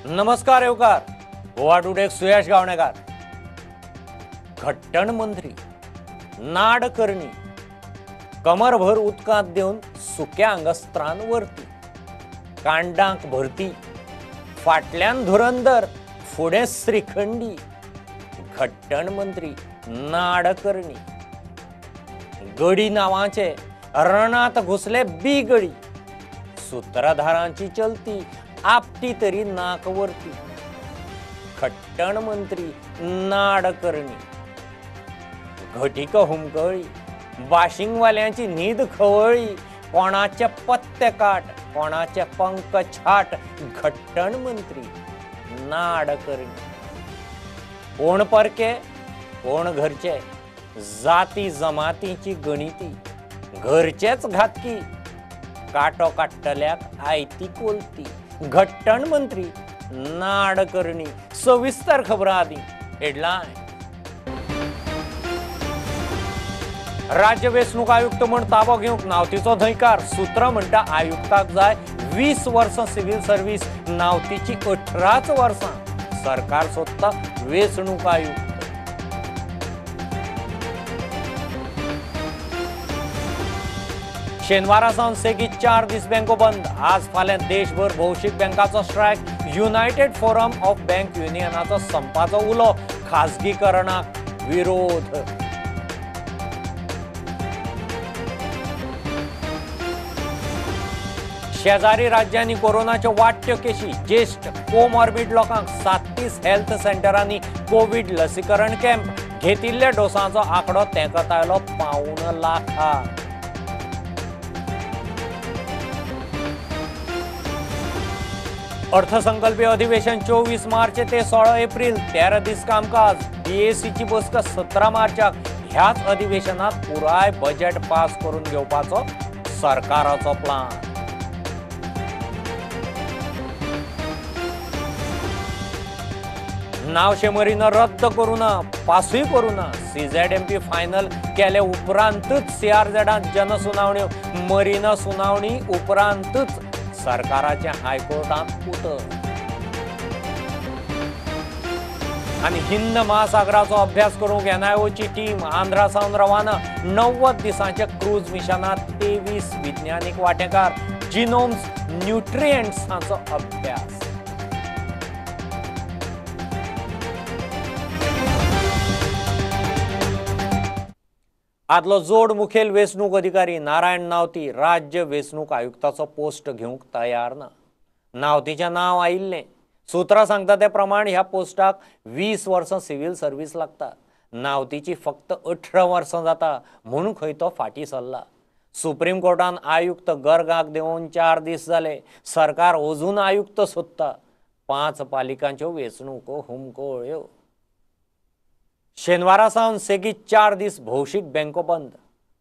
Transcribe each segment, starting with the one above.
नमस्कार येवकार गोवा टुडेक सुयश गावणेकार। घट्टण मंत्री नाड करणी कमरभर उदकांत देवन सुक्या आंगस्त्रान वरती कांडांक भरती फाटल्यान धुरंदर फुडें श्रीखंडी घट्टण मंत्री नाड करणी गडी नांवाचे रणात घुसले बी गडी सूत्रधारांची चलती आपटी तरी नाक वरती घट्टण मंत्री नाड करणी घटिक हुमकळी बाशिंगवाल्यांची न्हीद खवळी कोणाचे पत्ते काट कोणाचे पंक छाट घट्टण मंत्री नाड करणी कोण परके कोण घरचे जाती जमातीची गणिती घरचेच घातकी काटो काडटल्याक आयती कोलती घट्टण मंत्री नाड करणी। सविस्तर खबर आदी हेडलायन। राज्य वेंचणूक आयुक्त म्हूण ताबो घेवंक नावतीचो न्हयकार। सूत्र म्हणटा आयुक्ताक जाय 20 वर्सां सिव्हिल सर्व्हिस, नावतीची 18 वर्सां। सरकार सोदता वेंचणूक आयुक्त। शेनवारा सावन सेगीत 4 दीस बँको बंद। आज फाल्यां देशभर भौशीक बँकाचो strike. United forum of bank युनियनाचो संपाचो उलो, खाजगीकरणाक विरोध। शेजारी राज्यांनी कोरोनाच्यो वाडट्यो केशी, ज्येश्ठ कोमॉर्बिड लोकांक 37 हेल्थ सेंटरांनी कोवीड लसीकरण कॅम्प। घेतिल्ल्या डोसांचो आंकडो तेंकत आयलो 0.75 लाख। अर्थसंकल्पीय अधिवेशन 24 मार्च ते 16 एप्रिल 13 दीस कामकाज। बीएसीची बसका 17 मार्चाक। ह्याच अधिवेशनात पुराय बजेट पास करून घेवपाचो सरकाराचो प्लान। नावशे मरिना रद्द करूं ना, पासूय करूं ना। सीझेडएमपी फायनल केले उपरांतच सीआरझेडांत जनसुनावण्यो। मरिना सुनावणी उपरांतच सरकाराचे हायकोर्टांत उतर। आनी हिंद महासागराचो अभ्यास करूंक एनआयओची टीम आंध्रा सावन रवाना। 90 दिसांच्या क्रूज मिशनांत 23 विज्ञानीक वांटेकार। जिनोम्स न्युट्रिएंट्स हांचो अभ्यास। आदलो जोड मुखेल वेंचणूक अधिकारी नारायण नावती राज्य वेंचणूक आयुक्ताचो पोस्ट घेवंक तयार ना। नावतीचें नांव आयिल्लें। सूत्रां सांगता ते प्रमाण ह्या पोस्टाक 20 वर्सां सिव्हिल सर्व्हिस लागता। नावतीची फक्त 18 वर्सां जाता म्हूण खंय तो फाटीं सरला। सुप्रीम कोर्टान आयुक्त गर्गाक देंवोवन 4 दीस जाले। सरकार अजून आयुक्त सोदता। 5 पालिकांच्यो वेंचणुको हुमकळ्यो। शेनवारा सावन सेगीत 4 दीस भौशीक बँको बंद।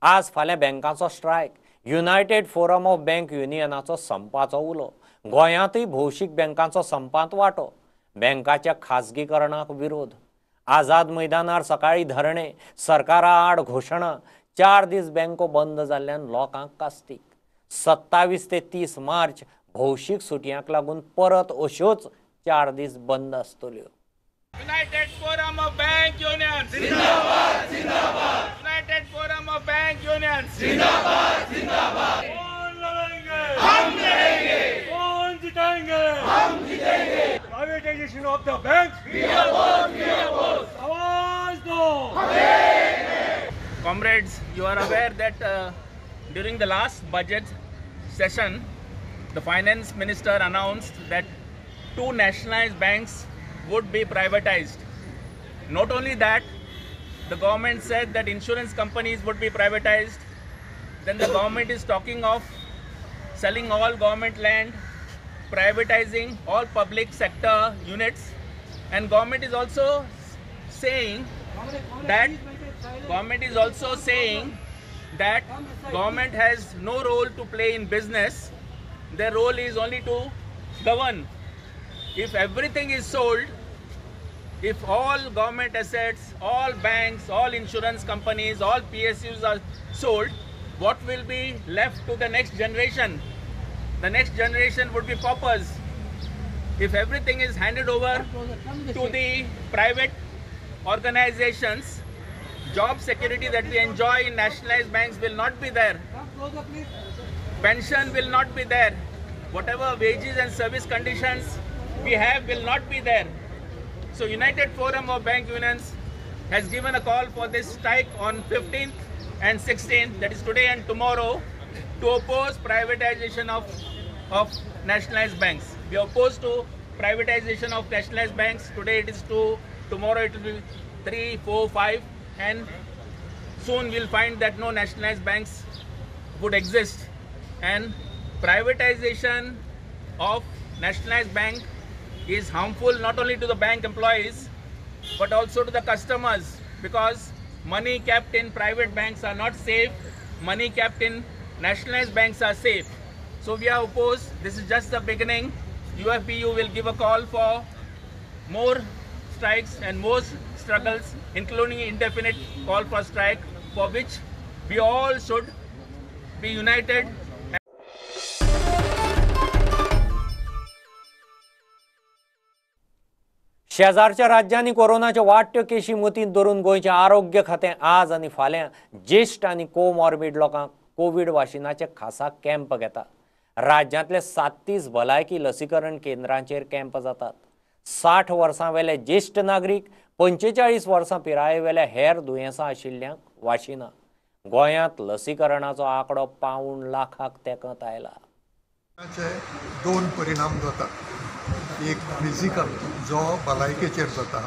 आज फाल्यां बँकांचो strike. United forum of bank युनियनाचो संपाचो उलो। गोंयांतूय भौशीक बँकांचो संपांत वांटो। बँकाच्या खाजगीकरणाक विरोध। आझाद मैदानार सकाळीं धरणे, सरकारा आड घोशणा। 4 दीस बँको बंद जाल्ल्यान लोकांक कास्तीक। 27 ते 30 मार्च भौशीक सुटयांक लागून परत अश्योच 4 दीस बंद आसतल्यो। United Forum of Bank Unions Zindabad Zindabad. United Forum of Bank Unions Zindabad Zindabad. कौन लड़ेंगे? हम लड़ेंगे। कौन जीतेंगे? हम जीतेंगे। Privatization of the banks, we oppose, we oppose. आवाज दो। Comrades, you are aware that during the last budget session, the finance minister announced that 2 nationalized banks would be privatized. Not only that, the government said that insurance companies would be privatized. Then the government is talking of selling all government land, privatizing all public sector units, and government is also saying that government has no role to play in business. Their role is only to govern. If everything is sold, if all government assets, all banks, all insurance companies, all PSUs are sold, what will be left to the next generation? The next generation would be paupers. If everything is handed over to the private organizations, job security that we enjoy in nationalized banks will not be there. Pension will not be there. Whatever wages and service conditions we have will not be there. So United Forum of Bank Unions has given a call for this strike on 15th and 16th, that is today and tomorrow, to oppose privatization of nationalized banks. We are opposed to privatization of nationalized banks. Today it is 2, tomorrow it will be 3, 4, 5, and soon we'll find that no nationalized banks would exist. And privatization of nationalized bank is harmful not only to the bank employees but also to the customers, because money kept in private banks are not safe, money kept in nationalized banks are safe. So we are opposed. This is just the beginning. UFBU will give a call for more strikes and more struggles, including indefinite call for strike, for which we all should be united. शेजारच्या राज्यांनी कोरोनाच्यो वाडट्यो केशी मतींत धरून गोंयचें आरोग्य खातें आज आनी फाल्यां ज्येश्ठ आनी कोमॉर्बीड लोकांक कोवीड वाशिनाचे खासा कॅम्प घेता. राज्यांतले 37 भलायकी लसीकरण केंद्रांचेर कॅम्प जातात. 60 वर्सां वेले ज्येश्ठ नागरीक, 45 वर्सां पिरायेवेल्या हेर दुयेंसां आशिल्ल्यांक वाशिनां. गोंयांत लसीकरणाचो आंकडो 0.75 लाखाक तेंकत आयला. दोन परिणाम जातात, एक फिजिकल जो भलायकेचेर जाता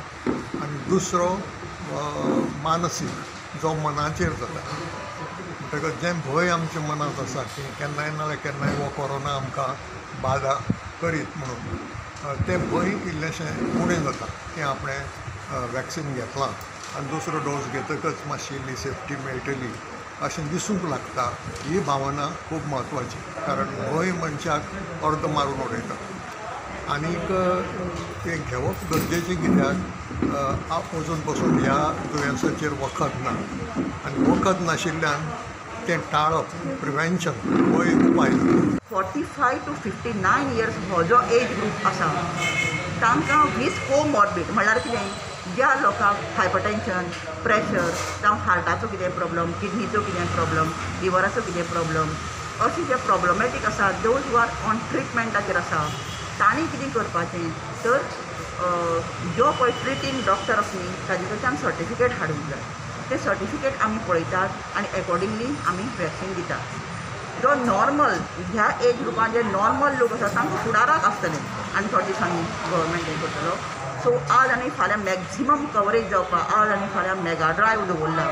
आनी दुसरो मानसीक जो मनाचेर जाता. म्हणटकच जें भंय आमच्या मनांत आसा की केन्नाय ना केन्नाय हो कोरोना आमकां बादा करीत म्हणून, तें भंय इल्लेंशें उणें जाता की आपणें वॅक्सिन घेतलां आनी दुसरो डोस घेतकच मातशी इल्ली सेफ्टी मेळटली अशें दिसूंक लागता. ही भावना खूब म्हत्वाची, कारण भंय मनशाक अर्द मारून उडयता. आनीक तें घेवप गरजेचें, कित्याक अजून पसून ह्या दुयेंसाचेर वखद ना आनी वखद नाशिल्ल्यान तें टाळप, प्रिवेन्शन हो एक उपाय. 45 to 59 years हो जो एज ग्रूप आसा तांकां वीथ कोमॉर्बीड म्हणल्यार कितें, ज्या लोकांक हायपरटेन्शन, प्रेशर जावं हार्टाचो कितें प्रॉब्लम, किडनीचो कितें प्रॉब्लम, लिवराचो कितें प्रॉब्लम, अशे जे प्रॉब्लमॅटीक आसा those who are on ट्रिटमेंटाचेर आसा तांणी कितें करपाचें तर जो पळय ट्रिटींग डॉक्टर आसा न्ही ताजे कडच्यान सर्टिफिकेट हाडूंक जाय. तें सर्टिफिकेट आमी पळयतात आनी एकॉर्डिंगली आमी वॅक्सिन दितात. जो नॉर्मल ह्या एज ग्रुपान जे नॉर्मल लोक आसा तांकां फुडाराक आसतलें आनी थोड्या दिसांनी गव्हर्मेंट हें करतलो. सो आज आनी फाल्यां मॅक्झिमम कवरेज जावपाक आज आनी फाल्यां मेगा ड्रायव्ह दवरला.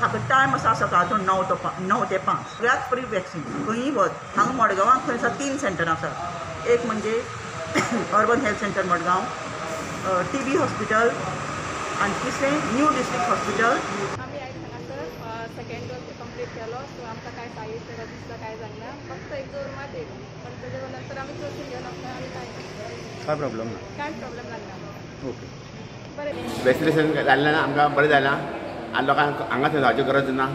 हाका टायम आसा सकाळचो 9 ते 5. सगळ्याक फ्री वॅक्सिन, खंयी वच. हांगा मडगांवांत खंय आसा 3 सेंटरां आसा. एक म्हणजे urban health centre Madgaon, TB hospital आनी तिसरें न्यू डिस्ट्रिक्ट हॉस्पिटल. आमी आयज हांगासर सेकेंड डोस कंप्लीट केलो. सो आमकां कांय सायड इफेक्ट दिसता कांय जायना, फक्त एक जोर मात येयलो, पण तेजे नंतर आमी चोखून घेवन आमकां आनी कांय प्रॉब्लम ना, कांयच प्रॉब्लम जालें ना. ओके, बरें. वॅक्सिनेशन जाल्ल्यान आमकां बरें जालां आनी लोकांक हांगा थंय जावची गरज ना.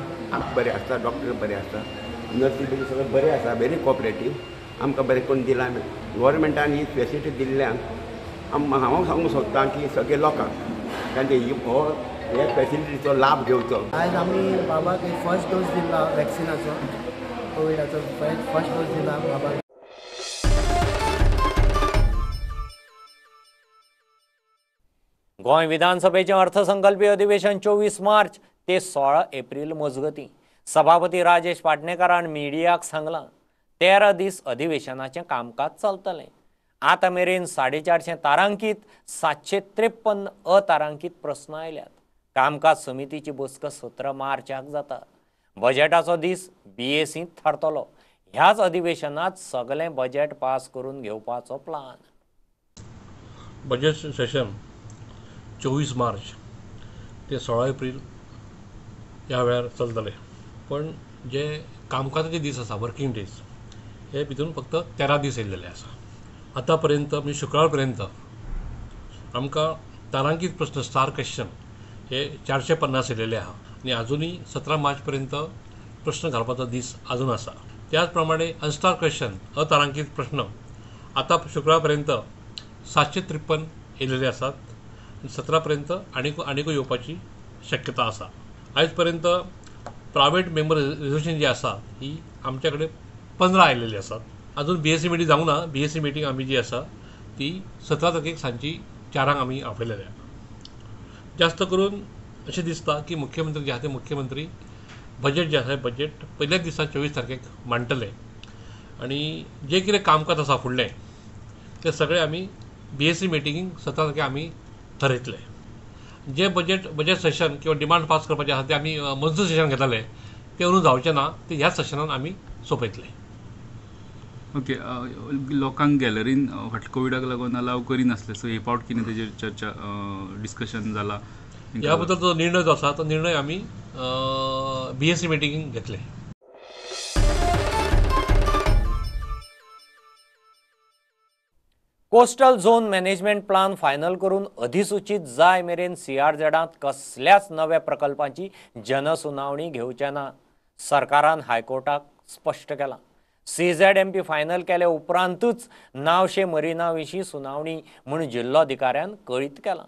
बरें आसता, डॉक्टर बरें आसता, नर्सी बी सगळें बरें आसा, व्हेरी कॉपरेटीव. आमकां बरें करून दिलां गव्हर्मेंटान ही फेसिलिटी दिल्ल्यान हांव सांगूंक सोदतां की सगळे लोकांक तांचे हो हे फेसिलिटीचो लाभ घेवचो. आयज आमी बाबाक फर्स्ट डोस दिला वॅक्सिनाचो, कोविडाचो फर्स्ट डोस दिला बाबाक. गोंय विधानसभेचें अर्थसंकल्पीय अधिवेशन 24 मार्च ते 16 एप्रिल मजगतीं. सभापती राजेश पाटणेकारान मिडियाक सांगलां 13 दीस अधिवेशनाचें कामकाज चलतलें. आतां मेरेन 450 तारांकीत 753 अतारांकीत प्रस्न आयल्यात. कामकाज समितीची बसका 17 मार्चाक जाता. बजेटाचो दीस बीएसींत थारतलो. ह्याच अधिवेशनात सगळें बजेट पास करून घेवपाचो प्लान. बजेट सेशन 24 मार्च ते 16 एप्रिल ह्या वेळार चलतले. पण जे कामकाजाचे दीस आसा, वर्किंग डेज, हे भितून फक्त 13 दीस येयल्ले आसा. आतां पर्यंत म्हणजे शुक्रार पर्यंत आमकां तारांकीत प्रस्न, स्टार क्वेश्चन हे 450 येयलेले आहा आनी आजुनूय 17 मार्च पर्यंत प्रश्न घालपाचो दीस आजून आसा. त्याच प्रमाणे अनस्टार क्वेश्चन, अतारांकीत प्रश्न आतां शुक्रार पर्यंत 753 येयलेले आसात आनी 17 पर्यंत आनीकूय येवपाची शक्यता आसा. आयज पर्यंत प्रायवेट मेंबर रिजर्वेशन जी आसा ही आमच्या कडेन 15 आयलेली आसात. अजून बीएससी मिटींग जावंक ना. बीएससी मिटींग आमी जी आसा ती 17 तारखेक सांजची 4 आमी आपयलेल्या. जास्त करून अशें दिसता की मुख्यमंत्री जे आसा ते मुख्यमंत्री बजेट जे आसा बजेट पयल्याच दिसा 24 तारखेक मांडटले आनी जे कितें कामकाज आसा फुडलें तें सगळें आमी बीएससी मिटिंगेक 17 तारखेक आमी थरयतले. जे बजेट सेशन किंवा डिमांड पास करपाचें आसा ते आमी मॉन्सून सेशन घेताले ते अंदू जावचें ना, ते ह्याच सेशनान आमी सोंपयतले. ओके, लोकांक गॅलरीन फाटल्या कोविडाक लागून अलाव करिनासले, सो हे फावट कितें तेजेर चर्चा डिस्कशन जाला? ह्या बद्दल जो निर्णय जो आसा तो निर्णय आमी बीएससी मिटिंगेक घेतले. Coastal zone management plan final करून अधिसूचित जाय मेरेन सीआरझेडांत कसल्याच नव्या प्रकल्पांची जनसुनावणी घेवचे ना, सरकारान हायकोर्टाक स्पश्ट केलां. सीझेडएमपी फायनल केले उपरांतूच नावशे मरिना विशीं सुनावणी म्हूण जिल्लोधिकाऱ्यान कळीत केलां.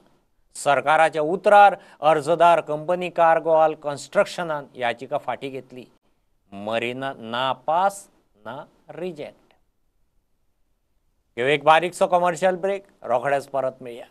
सरकाराच्या उतरार अर्जदार कंपनी कार्गोआल कन्स्ट्रक्शनान याचिका फाटी घेतली. मरिना ना पास ना रिजेक्ट. एक बारीकसो कमर्शियल ब्रेक, रोखडेच परत मेळया.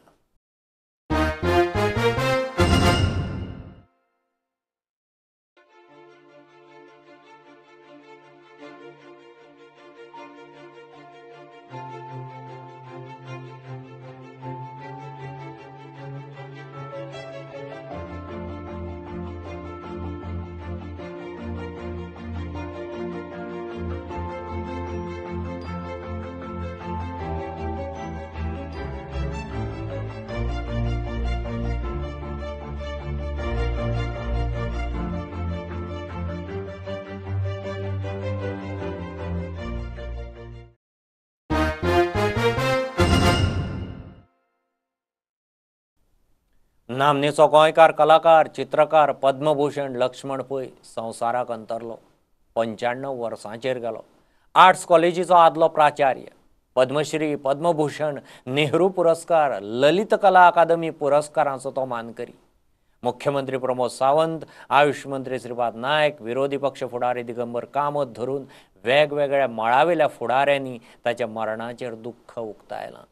नामनेचो गोंयकार कलाकार चित्रकार पद्मभूषण लक्ष्मण पै संवसाराक अंतरलो. 95 वर्सांचेर गेलो. आर्ट्स कॉलेजीचो आदलो प्राचार्य, पद्मश्री, पद्मभूषण, नेहरू पुरस्कार, ललित कला अकादमी पुरस्कारांचो तो मानकरी. मुख्यमंत्री प्रमोद सावंत, आयुष मंत्री श्रीपाद नायक, विरोधी पक्ष फुडारी दिगंबर कामत धरून वेगवेगळ्या मळावेल्या फुडाऱ्यांनी ताच्या मरणाचेर दुख्ख उक्तायलां.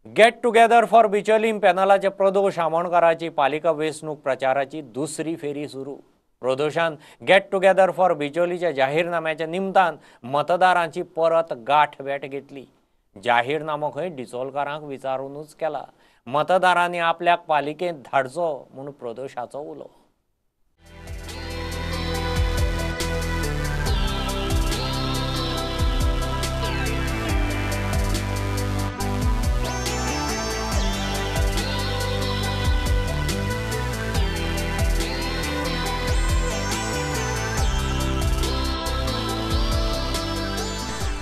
गेट टुगेदर फॉर बिचोलीम पॅनलाचे प्रदोष आमोणकाराची पालिका वेंचणूक प्रचाराची दुसरी फेरी सुरू. प्रदोषान गेट टुगेदर फॉर बिचोलीच्या जाहीरनाम्याच्या निमतान मतदारांची परत गाठ भेट घेतली. जाहीरनामो खंय डिचोलकारांक विचारूनच केला. मतदारांनी आपल्याक पालिकेंत धाडचो म्हूण प्रदोषाचो उलो.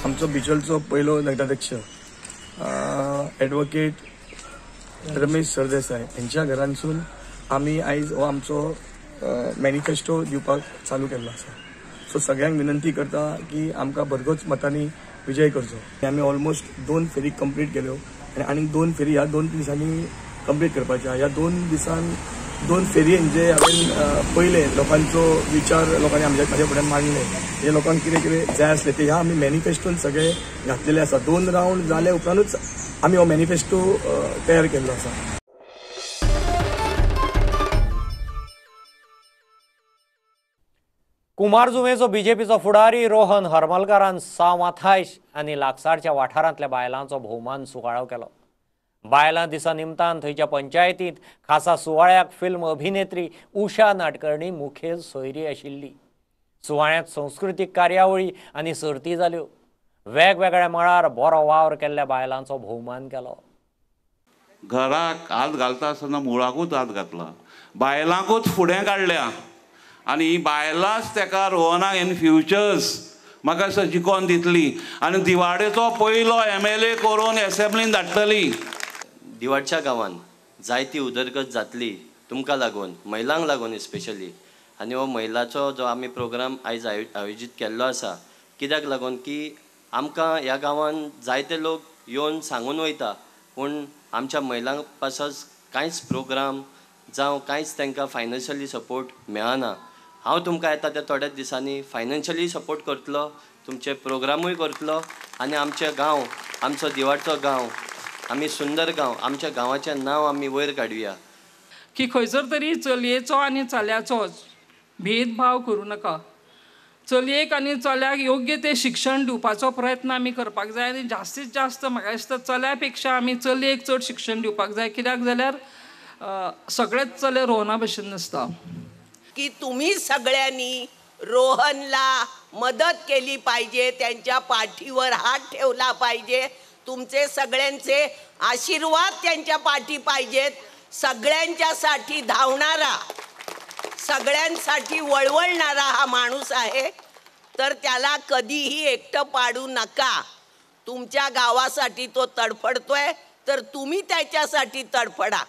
आमचो बिचोलचो पयलो नगराध्यक्ष एडवोकेट रमेश सरदेसाय हेंच्या घरांसून आमी आयज हो आमचो मॅनिफेस्टो दिवपाक चालू केल्लो आसा. सो सगळ्यांक विनंती करता की आमकां भरघोस मतांनी विजय करचो. आमी ऑलमोस्ट 2 फेरी कंप्लीट केल्यो आनी आनीक 2 फेरी ह्या 2 दिसांनी कंप्लीट करपाच्यो. ह्या 2 दिसान 2 फेरयेन जे हांवें पयले लोकांचो विचार लोकांनी आमच्या म्हाज्या फुड्यान मांडले, जे लोकांक कितें कितें जाय आसलें ते ह्या आमी मॅनिफेस्टोन सगळे घातलेले आसा. 2 रावंड जाले उपरांतूच आमी हो मॅनिफेस्टो तयार केल्लो आसा. कुमारजुवेचो बीजेपीचो फुडारी रोहन हरमलकारान सावाथायश आनी लागसारच्या वाठारांतल्या बायलांचो भोवमान सुवाळो केलो. बायलां दिसा निमतान थंयच्या पंचायतींत खासा सुवाळ्याक फिल्म अभिनेत्री उषा नाडकर्णी मुखेल सोयरी आशिल्ली. सुवाळ्यांत संस्कृतीक कार्यावळी आनी सर्ती जाल्यो. वेगवेगळ्या मळार बरो वावर केल्ल्या बायलांचो भोवमान केलो. घराक हात घालता आसतना मुळाकूच हात घातला, बायलांकूच फुडें काडल्या आनी ही बायलांच तेका रोहनाक इन फ्युचर्स म्हाका दिसता जिकोन दितली आनी दिवाडेचो पयलो MLA करून एसेंब्लीन धाडटली. दिवाडच्या गांवान जायती उदरगत जातली तुमकां लागून, महिलांक लागून स्पेशली. आनी हो महिलाचो जो आमी प्रोग्राम आयज आयोजीत केल्लो आसा, कित्याक लागून की आमकां ह्या गांवान जायते लोक येवन सांगून वयता, पूण आमच्या महिलांक पासत कांयच प्रोग्राम जावं कांयच तांकां फायनान्शियली सपोर्ट मेळना. हांव तुमकां येता त्या थोड्याच दिसांनी फायनान्शियली सपोर्ट करतलो, तुमचे प्रोग्रामूय करतलो आनी आमचे गांव, आमचो दिवाडचो गांव, आमी सुंदर गांव, आमच्या गांवाचें नांव आमी वयर काडुया. की खंयसर तरी चलयेचो आनी चल्याचो भेदभाव करूं नाका. चलयेक आनी चल्याक योग्य तें शिक्षण दिवपाचो प्रयत्न आमी करपाक जाय आनी जास्तीत जास्त म्हाका दिसता चल्या पेक्षा आमी चलयेक चड शिक्षण दिवपाक जाय, कित्याक जाल्यार सगळेच चले रोहना भशेन नासता. की तुम्ही सगळ्यांनी रोहनला मदत केली पाहिजे, त्यांच्या पाठीवर हात ठेवला पाहिजे, तुमचे सगळ्यांचे आशीर्वाद त्यांच्या पाठी पाहिजेत. सगळ्यांच्यासाठी धावणारा, सगळ्यांसाठी वळवळणारा हा माणूस आहे, तर त्याला कधीही एकटं पाडू नका. तुमच्या गावासाठी तो तडफडतोय तर तुम्ही त्याच्यासाठी तडफडा,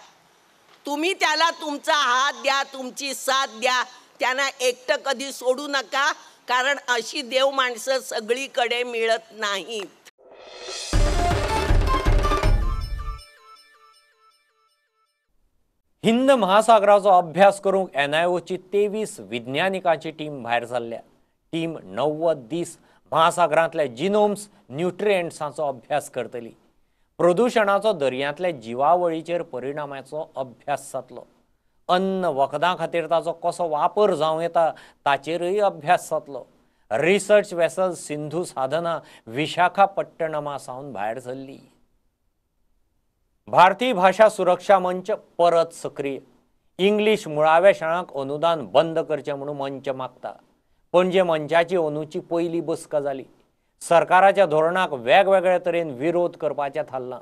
तुम्ही त्याला तुमचा हात द्या, तुमची साथ द्या, त्यांना एकटं कधी सोडू नका, कारण अशी देव माणसं सगळीकडे मिळत नाहीत. हिंद महासागराचो अभ्यास करूंक एनआयओची 23 विज्ञानिकांची टीम भायर सरल्या. टीम 90 दीस महासागरांतल्या जिनोम्स न्युट्रिएंट्सांचो अभ्यास करतली. प्रदुशणाचो दर्यांतल्या जिवावळीचेर परिणामाचो अभ्यास जातलो. अन्न वखदां खातीर ताचो कसो वापर जावं येता ताचेरय अभ्यास जातलो. रिसर्च वेसल सिंधू साधना विशाखापट्टणमा सावन भायर सरली. भारतीय भाशा सुरक्षा मंच परत सक्रीय. इंग्लीश मुळाव्या शाळांक अनुदान बंद करचें म्हणून मंच मागता. पणजे मंचाची अंदूची पयली बसका जाली. सरकाराच्या धोरणाक वेगवेगळे तरेन विरोध करपाचें थारलां.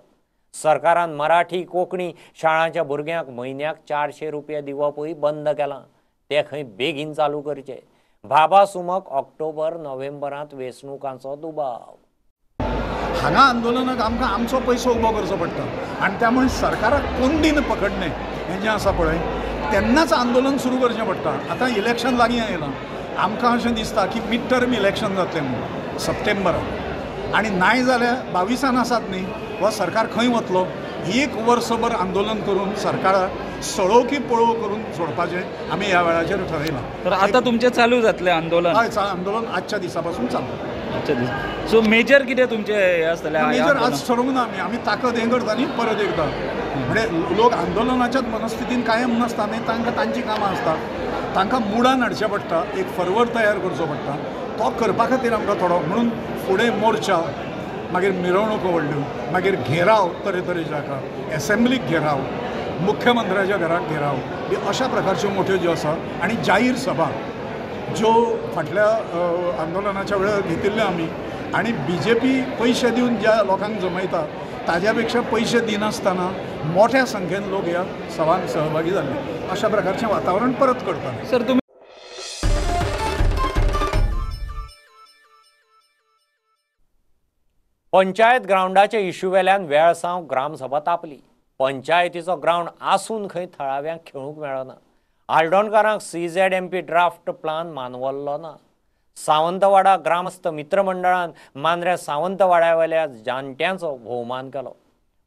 सरकारान मराठी कोंकणी शाळांच्या भुरग्यांक म्हयन्याक 400 रुपया दिवपूय बंद केलां. ते खंय बेगीन चालू करचे. बाबा सुमक ऑक्टोबर नोव्हेंबरांत वेंचणुकांचो दुबाव. हांगा आंदोलनाक आमकां आमचो पयसो उबो करचो पडटा आनी त्यामुळे सरकाराक कोंडीन पकडणें हें जें आसा पळय तेन्नाच आंदोलन सुरू करचें पडटा. आतां इलेक्शन लागीं आयलां, आमकां अशें दिसता की मिड टर्म इलेक्शन जातलें म्हणून सप्टेंबराक, आनी नाय जाल्यार 22 आसात न्ही हो सरकार खंय वतलो. एक वर्सभर आंदोलन करून सरकाराक सळो की पळो करून सोडपाचें आमी ह्या वेळाचेर ठरयलां. तर आतां तुमचें चालू जातलें आंदोलन? हय, आंदोलन आजच्या दिसा पासून चालू. आजच्या दिसा. सो मेजर कितें तुमचें हें आसतलें? मेजर आज ठरोवंक ना आमी, आमी ताकद हें करता न्ही परत एकदां. म्हणजे लोक आंदोलनाच्याच मनस्थितीन कायम नासता न्ही, तांकां तांचीं कामां आसता, तांकां मुडान हाडचें पडटा, एक फरवर तयार करचो पडटा. तो करपा खातीर आमकां थोडो म्हणून फुडें मोर्चा, मागीर मिरवणुको व्हडल्यो, मागीर घेराव तरेतरेचे हाका, एसेंब्लीक घेराव, मुख्यमंत्र्याच्या घराक घेराव, बी अशा प्रकारच्यो मोठ्यो ज्यो आसा आनी जाहीर सभा ज्यो फाटल्या आंदोलनाच्या वेळार घेतिल्ल्यो आमी. आनी बीजेपी पयशे दिवन ज्या लोकांक जमयता ताज्या पेक्षा पयशे दिनासतना मोठ्या संख्येन लोक ह्या सभांत सहभागी जाल्ले. अशा प्रकारचें वातावरण परत करता. सर तुमी पंचायत ग्रावंडाच्या इश्यू वेल्यान वेळसांव ग्रामसभा तापली. पंचायतीचो ग्रावंड आसून खंय थळाव्यांक खेळूंक मेळना. आल्डोणकारांक CZMP draft plan मानवल्लो ना. सावंतवाडा ग्रामस्थ मित्रमंडळान मांद्र्या सावंतवाड्यावेल्या जाणट्यांचो भोवमान केलो.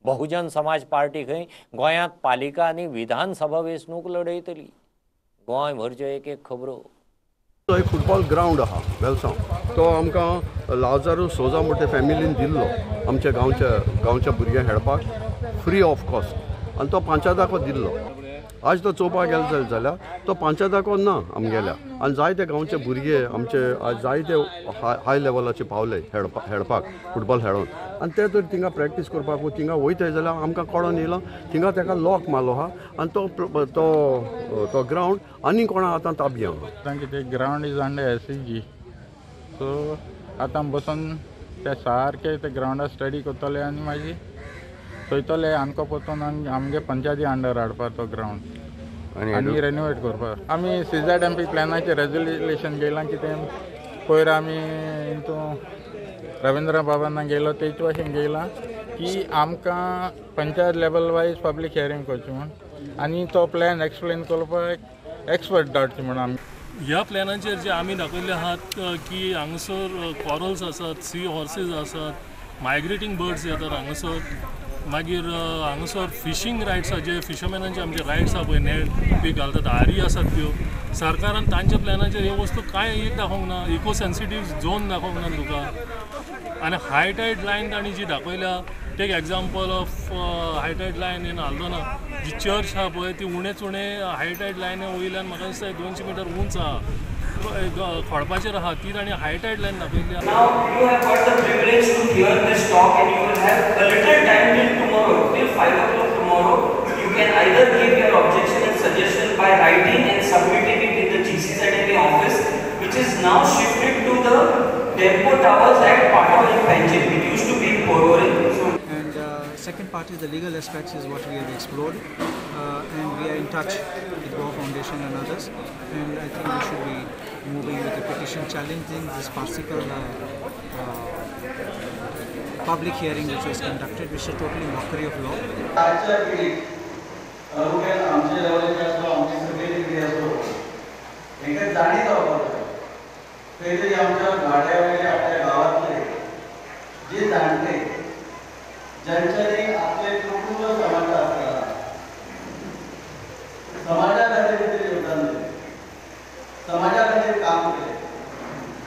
बहुजन समाज पार्टी खंय गोंयांत पालिका आनी विधानसभा वेंचणूक लढयतली. गोंयभरच्यो एक एक खबरो. तो एक फुटबॉल ग्रावंड आहा वेलसांव, तो आमकां लाजारू सोजा म्हणटा फॅमिलीन दिल्लो आमच्या गांवच्या भुरग्यांक खेळपाक फ्री ऑफ कॉस्ट, आनी तो पंचायताको दिल्लो. आज तो चोवपाक गेलो जाल्यार तो पंचायताको ना आमगेल्या, आनी जायते गांवचे भुरगे आमचे आज जायते हाय लेवलाचे पावले खेळपाक फुटबॉल खेळोन, आनी ते तर थिंगा प्रॅक्टीस करपाक थिंगा वयताय जाल्यार आमकां कळोन येयला थिंगा ताका लॉक मारलो आहा आनी तो तो तो ग्रावंड आनी कोणा आतां ताबी आहा. कितें ground is under SEG, so आतां बसून ते सारके ते ग्रावंडार स्टडी करतले आनी मागीर चोयतले आमकां परतून आमगे पंचायती अंडर हाडपाक तो ग्रावंड आनी रेनोवेट करपाक. आमी CZMP प्लॅनाचेर रेजोल्युशन घेयलां. कितें पयर आमी हितून रविंद्र बाबांना गेलो तेच भाशेन घेयलां की आमकां panchayat level wise public hearing करची म्हूण आनी तो प्लॅन एक्सप्लेन करपाक एक्सपर्ट धाडची म्हूण. आमी ह्या प्लॅनाचेर जे आमी दाखयल्ले आहात की हांगासर कॉरल्स आसात, सी हॉर्सीस आसात, मायग्रेटींग बर्ड्स येतात हांगासर. मागीर हांगासर फिशींग रायट्स आसा, जे फिशरमॅनांचे आमचे रायट्स आसा पळय, नेट बी घालतात, हारी आसात त्यो. सरकारान तांच्या प्लॅनाचेर ह्यो वस्तू कांय एक दाखोवंक ना, इको सेन्सिटीव झोन दाखोवंक ना तुका. आनी हाय टायड लायन तांणी जी दाखयल्या, take example of high tide line in Aldona, ji church आसा पळय ती उणेच उणें हाय टायड लायन वयल्यान म्हाका दिसता 200 मिटर उंच आसा, खडपाचेर आसा, ती तांणी हाय टायड लायन दाखयल्ली. Now you have got the privilege to hear this talk and you will have a little time till tomorrow, till 5 o'clock tomorrow. You can either give your objection and suggestion by writing and submitting it in the GCZMA office, which is now shifted to the Dempo Towers at Patol in Panjim. It used to be in Porvorim. So and second part is the legal aspects is what we have explored, and we are in touch with Goa Foundation and others, and I think we should be moving with a petition challenging this farcical public hearing which was conducted, which is totally mockery of law. आजच्या पिढीक तालुक्यात आमचे लेवलाचे असो, आमची सगळी पिढी असो, हेका जाणीव जावपाक जाय. खंय तरी आमच्या वाड्या वयले आपल्या गांवांतले जे जाणटे ज्यांच्यानी आपले कुटुंब समाज आसतना समाजा खातीर कितें योगदान दिलें, समाजा खातीर काम केलें,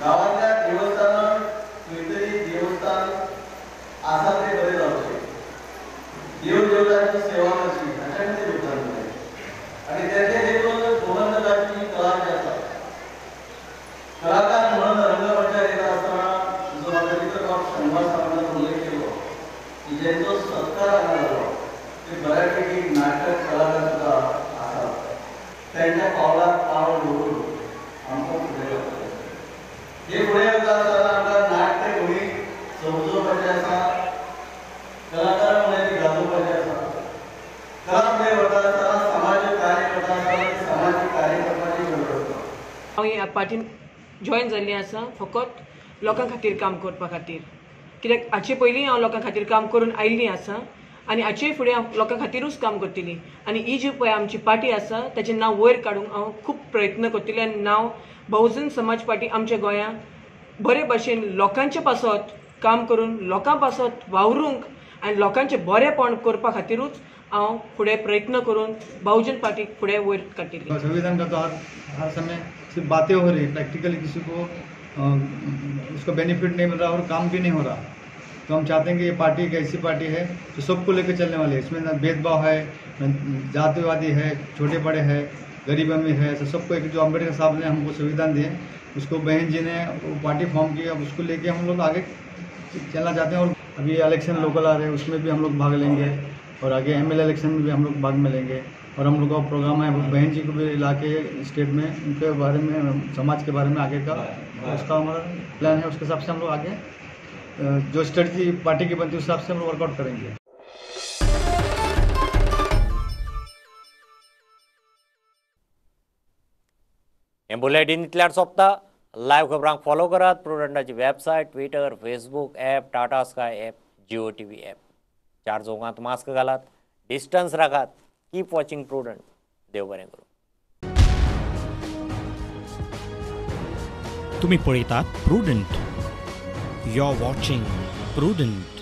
गांवांतल्या देवस्थानार खंय तरी देवस्थान आसा तें बरें जावचें, देव देवतांची सेवा करची हाच्या खातीर योगदान दिलें. आनी तेचे देखून गोमंतकाची कला जी आसा, कलाकार म्हणून रंगमंचार येता आसतना जो रवींद्रबाब शंबर साहेबांनी उल्लेख केलो की ज्यांचो सत्कार हांगा जालो ते बऱ्यापैकी नाटक कलाकार सुद्दां आसात, त्यांच्या पावलाक पावल दवरून आमकां फुडें वचपाचें. हे फुडें वता आसतना आमकां नाट्य भूंय समजोवपाचें आसा, कलाकार म्हणून ती गाजोवपाचें आसा. कला फुडें वता आसतना समाजीक कार्य करता आसतना समाजीक कार्य करपाची गरज आसता. हांव ह्या पार्टीन जॉयन जाल्ली आसा फकत लोकां खातीर काम करपा खातीर, कित्याक हाचे पयलीं हांव लोकां खातीर काम करून आयिल्ली आसा आनी हाचे फुडें हांव लोकां खातीरूच काम करतली. आनी ही जी पळय आमची पार्टी आसा ताचें नांव वयर काडूंक हांव खूब प्रयत्न करतली आनी नांव बहुजन समाज पार्टी आमच्या गोंयांत बरे भशेन लोकांचे पासत काम करून लोकां पासत वावरूंक आनी लोकांचें बरेंपण करपा खातीरूच हांव फुडें प्रयत्न करून बहुजन पार्टीक फुडें वयर काडटली. संविधान का तो हर समय सिर्फ बातें हो रही, प्रैक्टिकली किसी को उसका बेनिफिट नहीं मिल रहा और काम भी नहीं हो रहा. तो हम चाहते हैं कि ये पार्टी एक ऐसी पार्टी है जो सबको लेकर चलने वाली है, इसमें ना भेदभाव है, न जातिवादी है, छोटे बड़े है, गरीब अमीर है, ऐसा सबको एक जो अम्बेडकर साहब ने हमको संविधान दिए उसको बहन जी ने वो पार्टी फॉर्म की, अब उसको लेके हम लोग आगे चलना चाहते हैं. और अभी इलेक्शन लोकल आ रहे हैं उसमें भी हम लोग भाग लेंगे और आगे एमएलए इलेक्शन में भी हम लोग भाग में लेंगे. और हम लोग का प्रोग्राम है बहन जी को भी ला के स्टेट में उनके बारे में, समाज के बारे में आगे का उसका हमारा प्लान है, उसके हिसाब से हम लोग आगे जो स्ट्रेटजी पार्टी की बनती है उस हिसाब से हम लोग वर्कआउट करेंगे. हें बुलेटीन इतल्यार सोंपता. लायव्ह खबरांक फॉलो करात प्रुडंटाची website, Twitter, Facebook app, Tata Sky app, Jio TV app. चार चौगांत मास्क घालात, डिस्टन्स राखात, कीप वॉचिंग प्रुडंट. देव बरें करूं. तुम्ही पळयतात Prudent. You are watching Prudent.